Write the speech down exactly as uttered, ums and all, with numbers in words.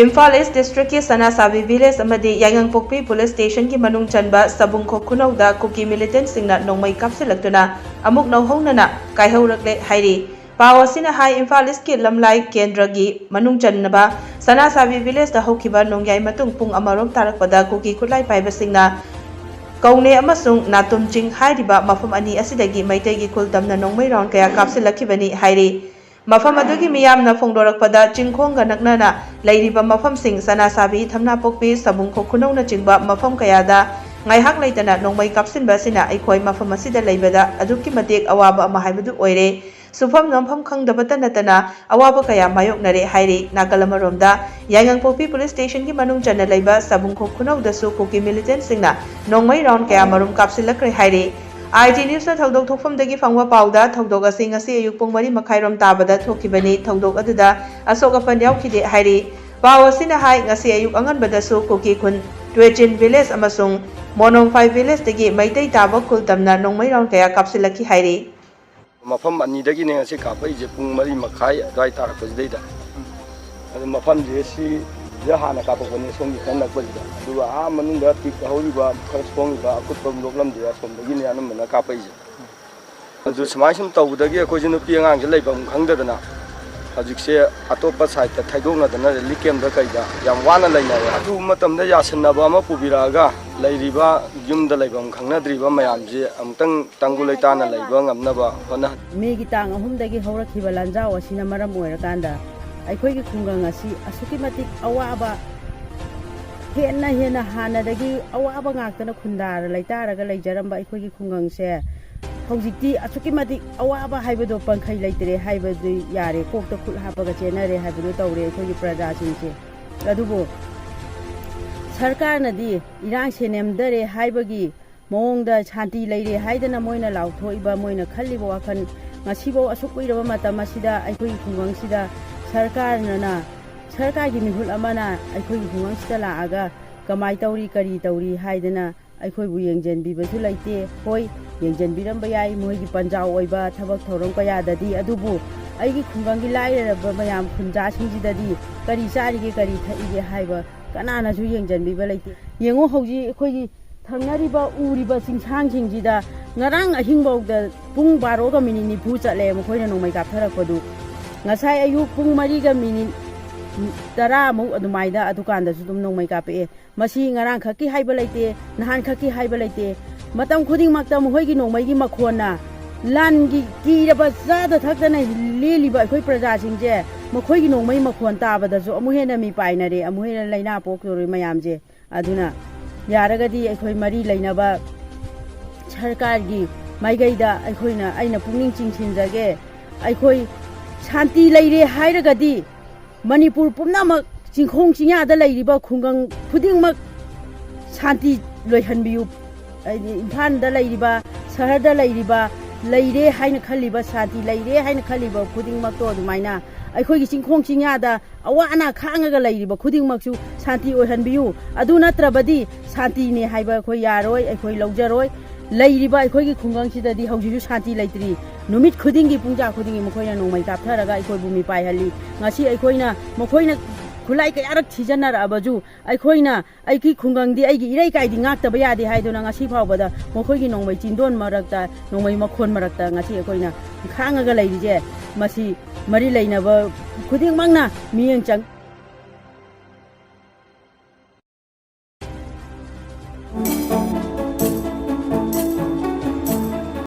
ꯏꯝꯐꯥꯜ ꯏꯁ ꯗꯤꯁꯇ꯭ꯔꯤꯛꯀꯤ ꯁꯅꯥꯁꯥꯕꯤ ꯚꯤꯂꯦꯖ ꯑꯃꯗꯤ ꯌꯥꯏꯉꯪꯄꯣꯛꯄꯤ ꯄꯨꯂꯤꯁ ꯁ꯭ꯇꯦꯁꯟꯒꯤ ꯃꯅꯨꯡ ꯆꯟꯕ ꯁꯕꯨꯡꯈꯣꯛ ꯈꯨꯅꯧꯗ ꯀꯨꯀꯤ ꯃꯤꯂꯤꯇꯦꯟꯠꯁꯤꯡꯅ ꯅꯣꯡꯃꯩ ꯀꯥꯞꯁꯤꯜꯂꯛꯇꯨꯅ ꯑꯃꯨꯛ ꯅꯧꯍꯧꯅꯅ ꯀꯥꯏꯍꯧꯔꯛꯂꯦ ꯍꯥꯏꯔꯤ꯫ ꯄꯥꯎ ꯑꯁꯤꯅ ꯍꯥꯏ, ꯏꯝꯐꯥꯜ ꯏꯁꯀꯤ ꯂꯝꯂꯥꯏ ꯀꯦꯟꯗ꯭ꯔꯒꯤ ꯃꯅꯨꯡ ꯆꯟꯅꯕ ꯁꯅꯥꯁꯥꯕꯤ ꯚꯤꯂꯦꯖꯇ ꯍꯧꯈꯤꯕ ꯅꯣꯡꯌꯥꯏ ꯃꯇꯨꯡ ꯄꯨꯡ ꯑꯃꯔꯣꯝ ꯇꯥꯔꯛꯄꯗ ꯀꯨꯀꯤ ꯈꯨꯠꯂꯥꯏ ꯄꯥꯏꯕꯁꯤꯡꯅ ꯀꯧꯅꯦ ꯑꯃꯁꯨꯡ ꯅꯥꯇꯨꯝ ꯆꯤꯡ ꯍꯥꯏꯔꯤꯕ ꯃꯐꯝ ꯑꯅꯤ ꯑꯁꯤꯗꯒꯤ ꯃꯩꯇꯩꯒꯤ ꯈꯨꯜ ꯇꯝꯅ ꯅꯣꯡꯃꯩ ꯔꯥꯎꯟ ꯀꯌꯥ ꯀꯥꯞꯁꯤꯜꯂꯛꯈꯤꯕꯅꯤ ꯍꯥꯏꯔꯤ꯫ ꯃꯐꯝ ꯑꯗꯨꯒꯤ ꯃꯤꯌꯥꯝꯅ ꯐꯣꯡꯗꯣꯔꯛꯄꯗ, ꯆꯤꯡꯈꯣꯡꯒ ꯅꯛꯅꯅ ꯂꯩꯔꯤꯕ ꯃꯐꯝꯁꯤꯡ ꯁꯅꯥꯁꯥꯕꯤ, ꯊꯝꯅꯥꯄꯣꯛꯄꯤ, ꯁꯕꯨꯡꯈꯣꯛ ꯈꯨꯅꯧꯅꯆꯤꯡꯕ ꯃꯐꯝ ꯀꯌꯥꯗ ꯉꯥꯏꯍꯥꯛ ꯂꯩꯇꯅ ꯅꯣꯡꯃꯩ ꯀꯥꯞꯁꯤꯟꯕ ꯑꯁꯤꯅ ꯑꯩꯈꯣꯏ ꯃꯐꯝ ꯑꯁꯤꯗ ꯂꯩꯕꯗ ꯑꯗꯨꯛꯀꯤ ꯃꯇꯤꯛ ꯑꯋꯥꯕ ꯑꯃ ꯍꯥꯏꯕꯗꯨ ꯑꯣꯏꯔꯦ꯫ ꯁꯨꯐꯝ ꯅꯣꯝꯐꯝ ꯈꯪꯗꯕꯇ ꯅꯠꯇꯅ ꯑꯋꯥꯕ ꯀꯌꯥ ꯃꯥꯌꯣꯛꯅꯔꯦ ꯍꯥꯏꯔꯤ꯫ ꯅꯥꯀꯜ ꯑꯃꯔꯣꯝꯗ, ꯌꯥꯏꯉꯪꯄꯣꯛꯄꯤ ꯄꯨꯂꯤꯁ ꯁ꯭ꯇꯦꯁꯟꯒꯤ ꯃꯅꯨꯡ ꯆꯟꯅ ꯂꯩꯕ ꯁꯕꯨꯡꯈꯣꯛ ꯈꯨꯅꯧꯗꯁꯨ ꯀꯨꯀꯤ ꯃꯤꯂꯤꯇꯦꯟꯠꯁꯤꯡꯅ ꯅꯣꯡꯃꯩ ꯔꯥꯎꯟ ꯀꯌꯥꯃꯔꯨꯝ ꯀꯥꯞꯁꯤꯜꯂꯛꯈ꯭ꯔꯦ ꯍꯥꯏꯔꯤ꯫ ꯑꯥꯏ ꯇꯤ ꯅ꯭ꯌꯨꯁꯅ ꯊꯧꯗꯣꯛ ꯊꯣꯛꯐꯝꯗꯒꯤ ꯐꯪꯕ ꯄꯥꯎꯗ, ꯊꯧꯗꯣꯛ ꯑꯁꯤ ꯉꯁꯤ ꯑꯌꯨꯛ ꯄꯨꯡ ꯃꯔꯤ ꯃꯈꯥꯏꯔꯣꯝ ꯇꯥꯕꯗ ꯊꯣꯛꯈꯤꯕꯅꯤ꯫ ꯊꯧꯗꯣꯛ ꯑꯗꯨꯗ ꯑꯁꯣꯛ ꯑꯄꯟ ꯌꯥꯎꯈꯤꯗꯦ ꯍꯥꯏꯔꯤ꯫ ꯄꯥꯎ ꯑꯁꯤꯅ ꯍꯥꯏ, ꯉꯁꯤ ꯑꯌꯨꯛ ꯑꯉꯟꯕꯗꯁꯨ ꯀꯨꯀꯤ ꯈꯨꯟ ꯇ꯭ꯋꯦꯆꯤꯟ ꯚꯤꯂꯦꯖ ꯑꯃꯁꯨꯡ ꯃꯣꯅꯣꯡꯐꯥꯏ ꯚꯤꯂꯦꯖꯇꯒꯤ ꯃꯩꯇꯩ ꯇꯥꯕ ꯈꯨꯜ ꯇꯝꯅ ꯅꯣꯡꯃꯩ ꯔꯥꯎꯟ ꯀꯌꯥ ꯀꯥꯞꯁꯤꯜꯂꯛꯈꯤ ꯍꯥꯏꯔꯤ꯫ ꯃꯐꯝ ꯑꯅꯤꯗꯒꯤꯅꯦ ꯉꯁꯤ ꯀꯥꯞꯄꯛꯏꯁꯦ, ꯄꯨꯡ ꯃꯔꯤ ꯃꯈꯥꯏ ꯑꯗꯨꯋꯥꯏ ꯇꯥꯔꯛꯄꯁꯤꯗꯩꯗ꯫ ꯑꯗꯨ ꯃꯐꯝꯁꯦ ꯁꯤꯗ ꯍꯥꯟꯅ ꯀꯥꯞꯄꯛꯄꯅꯦ, ꯁꯣꯝꯒꯤ ꯈꯤꯇꯪ ꯅꯛꯄꯁꯤꯗ꯫ ꯑꯗꯨꯒ ꯑꯥ ꯃꯅꯨꯡꯗ ꯄꯤꯛ ꯍꯧꯔꯤꯕ, ꯈꯔ ꯁꯣꯡꯉꯤꯕ ꯑꯀꯨꯠꯄ ꯂꯣꯛꯂꯝꯗꯨꯗ, ꯑꯁꯣꯝꯗꯒꯤꯅꯦ ꯑꯅꯝꯕꯅ ꯀꯥꯞꯄꯛꯏꯁꯦ꯫ ꯑꯗꯨ ꯁꯨꯃꯥꯏ ꯁꯨꯝ ꯇꯧꯕꯗꯒꯤ ꯑꯩꯈꯣꯏꯁꯨ ꯅꯨꯄꯤ ꯑꯉꯥꯡꯁꯨ ꯂꯩꯐꯝ ꯈꯪꯗꯗꯅ ꯍꯧꯖꯤꯛꯁꯦ ꯑꯇꯣꯞꯄ ꯁꯥꯏꯠꯇ ꯊꯩꯗꯣꯛꯅꯗꯅ ꯔꯤꯂꯤꯐ ꯀꯦꯝꯞꯇ ꯀꯩꯗ ꯌꯥꯝ ꯋꯥꯅ ꯂꯩꯅꯔꯦ꯫ ꯑꯗꯨ ꯃꯇꯝꯗ ꯌꯥꯁꯤꯟꯅꯕ ꯑꯃ ꯄꯨꯕꯤꯔꯛꯑꯒ ꯂꯩꯔꯤꯕ ꯌꯨꯝꯗ ꯂꯩꯐꯝ ꯈꯪꯅꯗ꯭ꯔꯤꯕ ꯃꯌꯥꯝꯁꯦ ꯑꯃꯨꯛꯇꯪ ꯇꯪꯗꯨ ꯂꯩꯇꯥꯅ ꯂꯩꯕ ꯉꯝꯅꯕ ꯍꯣꯠꯅ- ꯃꯦꯒꯤ ꯇꯥꯡ ꯑꯍꯨꯝꯗꯒꯤ ꯍꯧꯔꯛꯈꯤꯕ ꯂꯥꯟꯖꯥꯎ ꯑꯁꯤꯅ ꯃꯔꯝ ꯑꯣꯏꯔꯀꯥꯟꯗ ꯑꯩꯈꯣꯏꯒꯤ ꯈꯨꯡꯒꯪ ꯑꯁꯤ ꯑꯁꯨꯛꯀꯤ ꯃꯇꯤꯛ ꯑꯋꯥꯕ, ꯍꯦꯟꯅ ꯍꯦꯟꯅ ꯍꯥꯟꯅꯗꯒꯤ ꯑꯋꯥꯕ ꯉꯥꯛꯇꯅ ꯈꯨꯟꯗꯥꯔ ꯂꯩꯇꯥꯔꯒ ꯂꯩꯖꯔꯝꯕ ꯑꯩꯈꯣꯏꯒꯤ ꯈꯨꯡꯒꯪꯁꯦ ꯍꯧꯖꯤꯛꯇꯤ ꯑꯁꯨꯛꯀꯤ ꯃꯇꯤꯛ ꯑꯋꯥꯕ ꯍꯥꯏꯕꯗꯣ ꯄꯟꯈꯩ ꯂꯩꯇ꯭ꯔꯦ ꯍꯥꯏꯕꯗꯤ ꯌꯥꯔꯦ, ꯀꯣꯛꯇ ꯈꯨꯠ ꯍꯥꯞꯄꯒ ꯆꯦꯟꯅꯔꯦ ꯍꯥꯏꯕꯗꯣ ꯇꯧꯔꯦ ꯑꯩꯈꯣꯏꯒꯤ ꯄ꯭ꯔꯖꯥꯁꯤꯡꯁꯦ꯫ ꯑꯗꯨꯕꯨ ꯁꯔꯀꯥꯔꯅꯗꯤ ꯏꯔꯥꯡꯁꯦ ꯅꯦꯝꯊꯔꯦ ꯍꯥꯏꯕꯒꯤ ꯃꯑꯣꯡꯗ, ꯁꯥꯟꯇꯤ ꯂꯩꯔꯦ ꯍꯥꯏꯗꯅ ꯃꯣꯏꯅ ꯂꯥꯎꯊꯣꯛꯏꯕ, ꯃꯣꯏꯅ ꯈꯜꯂꯤꯕ ꯋꯥꯈꯜ, ꯉꯁꯤꯐꯥꯎ ꯑꯁꯨꯛ ꯀꯨꯏꯔꯕ ꯃꯇꯝ ꯑꯁꯤꯗ ꯑꯩꯈꯣꯏꯒꯤ ꯈꯨꯡꯒꯪꯁꯤꯗ ꯁꯔꯀꯥꯔꯅ, ꯁꯔꯀꯥꯔꯒꯤ ꯃꯤꯍꯨꯠ ꯑꯃꯅ ꯑꯩꯈꯣꯏꯒꯤ ꯈꯨꯡꯒꯪꯁꯤꯗ ꯂꯥꯛꯑꯒ ꯀꯃꯥꯏ ꯇꯧꯔꯤ, ꯀꯔꯤ ꯇꯧꯔꯤ ꯍꯥꯏꯗꯅ ꯑꯩꯈꯣꯏꯕꯨ ꯌꯦꯡꯖꯟꯕꯤꯕꯁꯨ ꯂꯩꯇꯦ꯫ ꯍꯣꯏ, ꯌꯦꯡꯖꯟꯕꯤꯔꯝꯕ ꯌꯥꯏ ꯃꯣꯏꯒꯤ ꯄꯟꯖꯥꯎ ꯑꯣꯏꯕ ꯊꯕꯛ ꯊꯧꯔꯝ ꯀꯌꯥꯗꯗꯤ, ꯑꯗꯨꯕꯨ ꯑꯩꯒꯤ ꯈꯨꯡꯒꯪꯒꯤ ꯂꯥꯏꯔꯔꯕ ꯃꯌꯥꯝ ꯈꯨꯟꯖꯥꯁꯤꯡꯁꯤꯗꯗꯤ ꯀꯔꯤ ꯆꯥꯔꯤꯒꯦ, ꯀꯔꯤ ꯊꯛꯏꯒꯦ ꯍꯥꯏꯕ ꯀꯅꯥꯅꯁꯨ ꯌꯦꯡꯖꯟꯕꯤꯕ ꯂꯩꯇꯦ꯫ ꯌꯦꯡꯉꯨ, ꯍꯧꯖꯤꯛ ꯑꯩꯈꯣꯏꯒꯤ ꯊꯪꯅꯔꯤꯕ ꯎꯔꯤꯕ ꯆꯤꯡꯁꯥꯡꯁꯤꯡꯁꯤꯗ ꯉꯔꯥꯡ ꯑꯍꯤꯡꯐꯥꯎꯗ ꯄꯨꯡ ꯕꯥꯔꯣꯒ ꯃꯤꯅꯤꯠ ꯅꯤꯐꯨ ꯆꯠꯂꯦ ꯃꯈꯣꯏꯅ ꯅꯣꯡꯃꯩ ꯀꯥꯞꯊꯔꯛꯄꯗꯨ꯫ ꯉꯁꯥꯏ ꯑꯌꯨꯛ ꯄꯨꯡ ꯃꯔꯤꯒ ꯃꯤꯅꯤꯠ ꯇꯔꯥꯃꯨꯛ ꯑꯗꯨꯃꯥꯏꯗ ꯑꯗꯨꯀꯥꯟꯗꯁꯨ ꯑꯗꯨꯝ ꯅꯣꯡꯃꯩ ꯀꯥꯞꯄꯛꯑꯦ꯫ ꯃꯁꯤ ꯉꯔꯥꯡꯈꯛꯀꯤ ꯍꯥꯏꯕ ꯂꯩꯇꯦ, ꯅꯍꯥꯟꯈꯛꯀꯤ ꯍꯥꯏꯕ ꯂꯩꯇꯦ꯫ ꯃꯇꯝ ꯈꯨꯗꯤꯡꯃꯛꯇ ꯃꯈꯣꯏꯒꯤ ꯅꯣꯡꯃꯩꯒꯤ ꯃꯈꯣꯟꯅ ꯂꯥꯟꯒꯤ ꯀꯤꯔꯕ ꯆꯥꯗ ꯊꯛꯇꯅ ꯂꯦꯜꯂꯤꯕ ꯑꯩꯈꯣꯏ ꯄ꯭ꯔꯖꯥꯁꯤꯡꯁꯦ ꯃꯈꯣꯏꯒꯤ ꯅꯣꯡꯃꯩ ꯃꯈꯣꯟ ꯇꯥꯕꯗꯁꯨ ꯑꯃꯨꯛ ꯍꯦꯟꯅ ꯃꯤꯄꯥꯏꯅꯔꯦ, ꯑꯃꯨꯛ ꯍꯦꯟꯅ ꯂꯥꯏꯅꯥ ꯄꯣꯛꯇꯣꯔꯤ ꯃꯌꯥꯝꯁꯦ꯫ ꯑꯗꯨꯅ ꯌꯥꯔꯒꯗꯤ ꯑꯩꯈꯣꯏ ꯃꯔꯤ ꯂꯩꯅꯕ ꯁꯔꯀꯥꯔꯒꯤ ꯃꯥꯏꯀꯩꯗ ꯑꯩꯈꯣꯏꯅ, ꯑꯩꯅ ꯄꯨꯛꯅꯤꯡ ꯆꯤꯡꯁꯤꯟꯖꯒꯦ꯫ ꯑꯩꯈꯣꯏ ꯁꯥꯟꯇꯤ ꯂꯩꯔꯦ ꯍꯥꯏꯔꯒꯗꯤ ꯃꯅꯤꯄꯨꯔ ꯄꯨꯝꯅꯃꯛ, ꯆꯤꯡꯈꯣꯡ ꯆꯤꯡꯌꯥꯗ ꯂꯩꯔꯤꯕ ꯈꯨꯡꯒꯪ ꯈꯨꯗꯤꯡꯃꯛ ꯁꯥꯟꯇꯤ ꯂꯣꯏꯍꯟꯕꯤꯌꯨ꯫ ꯍꯥꯏꯗꯤ ꯏꯝꯐꯥꯜꯗ ꯂꯩꯔꯤꯕ, ꯁꯍꯔꯗ ꯂꯩꯔꯤꯕ, ꯂꯩꯔꯦ ꯍꯥꯏꯅ ꯈꯜꯂꯤꯕ, ꯁꯥꯟꯇꯤ ꯂꯩꯔꯦ ꯍꯥꯏꯅ ꯈꯜꯂꯤꯕ ꯈꯨꯗꯤꯡꯃꯛꯇꯣ ꯑꯗꯨꯃꯥꯏꯅ ꯑꯩꯈꯣꯏꯒꯤ ꯆꯤꯡꯈꯣꯡ ꯆꯤꯡꯌꯥꯗ ꯑꯋꯥ ꯑꯅꯥ ꯈꯥꯡꯉꯒ ꯂꯩꯔꯤꯕ ꯈꯨꯗꯤꯡꯃꯛꯁꯨ ꯁꯥꯟꯇꯤ ꯑꯣꯏꯍꯟꯕꯤꯌꯨ꯫ ꯑꯗꯨ ꯅꯠꯇ꯭ꯔꯕꯗꯤ ꯁꯥꯟꯇꯤꯅꯦ ꯍꯥꯏꯕ ꯑꯩꯈꯣꯏ ꯌꯥꯔꯣꯏ, ꯑꯩꯈꯣꯏ ꯂꯧꯖꯔꯣꯏ꯫ ꯂꯩꯔꯤꯕ ꯑꯩꯈꯣꯏꯒꯤ ꯈꯨꯡꯒꯪꯁꯤꯗꯗꯤ ꯍꯧꯖꯤꯛꯁꯨ ꯁꯥꯟꯇꯤ ꯂꯩꯇ꯭ꯔꯤ꯫ ꯅꯨꯃꯤꯠ ꯈꯨꯗꯤꯡꯒꯤ, ꯄꯨꯡꯖꯥ ꯈꯨꯗꯤꯡꯒꯤ ꯃꯈꯣꯏꯅ ꯅꯣꯡꯃꯩ ꯀꯥꯞꯊꯔꯒ ꯑꯩꯈꯣꯏꯕꯨ ꯃꯤꯄꯥꯏꯍꯜꯂꯤ꯫ ꯉꯁꯤ ꯑꯩꯈꯣꯏꯅ, ꯃꯈꯣꯏꯅ ꯈꯨꯠꯂꯥꯏ ꯀꯌꯥꯔꯛ ꯁꯤꯖꯤꯟꯅꯔꯛꯑꯕꯁꯨ, ꯑꯩꯈꯣꯏꯅ ꯑꯩꯒꯤ ꯈꯨꯡꯒꯪꯗꯤ, ꯑꯩꯒꯤ ꯏꯔꯩꯀꯥꯏꯗꯤ ꯉꯥꯛꯇꯕ ꯌꯥꯗꯦ ꯍꯥꯏꯗꯨꯅ ꯉꯁꯤ ꯐꯥꯎꯕꯗ ꯃꯈꯣꯏꯒꯤ ꯅꯣꯡꯃꯩ ꯆꯤꯟꯗꯣꯟ ꯃꯔꯛꯇ, ꯅꯣꯡꯃꯩ ꯃꯈꯣꯟ ꯃꯔꯛꯇ ꯉꯁꯤ ꯑꯩꯈꯣꯏꯅ ꯈꯥꯡꯉꯒ ꯂꯩꯔꯤꯁꯦ, ꯃꯁꯤ ꯃꯔꯤ ꯂꯩꯅꯕ ꯈꯨꯗꯤꯡꯃꯛꯅ ꯃꯤꯠꯌꯦꯡ ꯆꯪ-